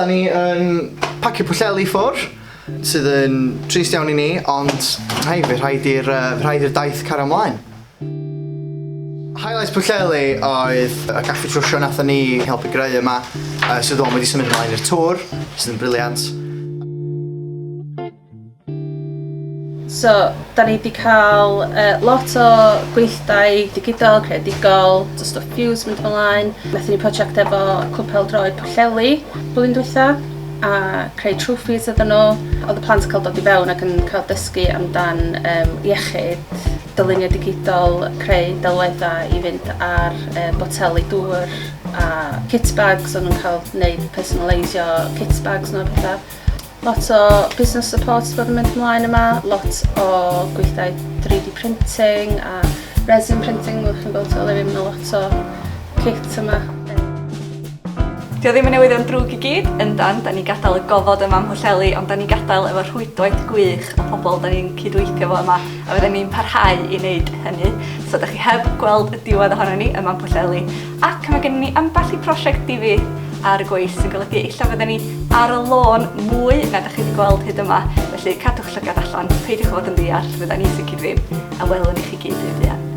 Da ni yn pacio Pwllheli ffwr, sydd yn trist iawn i ni, ond hei, fe rhaid i'r uh, rhaid i'r daith cario ymlaen. Highlights Pwllheli oedd y gaffi trwsio nathon ni helpu greu yma, uh, sydd o'n wedi symud ymlaen i'r tŵr, sydd yn brilliant. So, da ni wedi cael uh, lot o gweithdai digidol, creadigol, lot o stwff Fuse mynd ymlaen. Nathon ni prosiect efo Clwb Pêl-droed Pwllheli blwyddyn dwytha a creu trophies iddyn nhw. Oedd y plant yn cael dod i fewn ac yn cael dysgu amdan um, iechyd, dylunio digidol, creu delweddau i fynd ar uh, boteli dŵr a kit bags, o'n nhw'n cael gwneud personalisio kit bags nhw a pethau. Lot o business support 'di bod yn mynd ymlaen yma, lot o gweithdai 3D printing a resin printing, fel chi'n gweld tu ôl i fi, ma' 'na lot o kit yma. Dio ddim yn newyddion drwg i gyd, yndan, da ni'n gadael y gofod yma ym Mhwllheli, ond da ni'n gadael efo rhwydwaith gwych o pobl da ni'n cydweithio fo yma, a fydden ni'n parhau i wneud hynny. So da chi heb gweld y diwedd ohono ni yma ym Mhwllheli. Ac mae gennym ni ambell i prosiect difyr ar y gweill sy'n golygu ella fydden ni ar y lôn mwy na da chi wedi gweld hyd yma. Felly cadwch llygad allan, peidiwch â fod yn ddiarth, fydda ni sicr ddim, a welwn ni chi gyd yn fuan.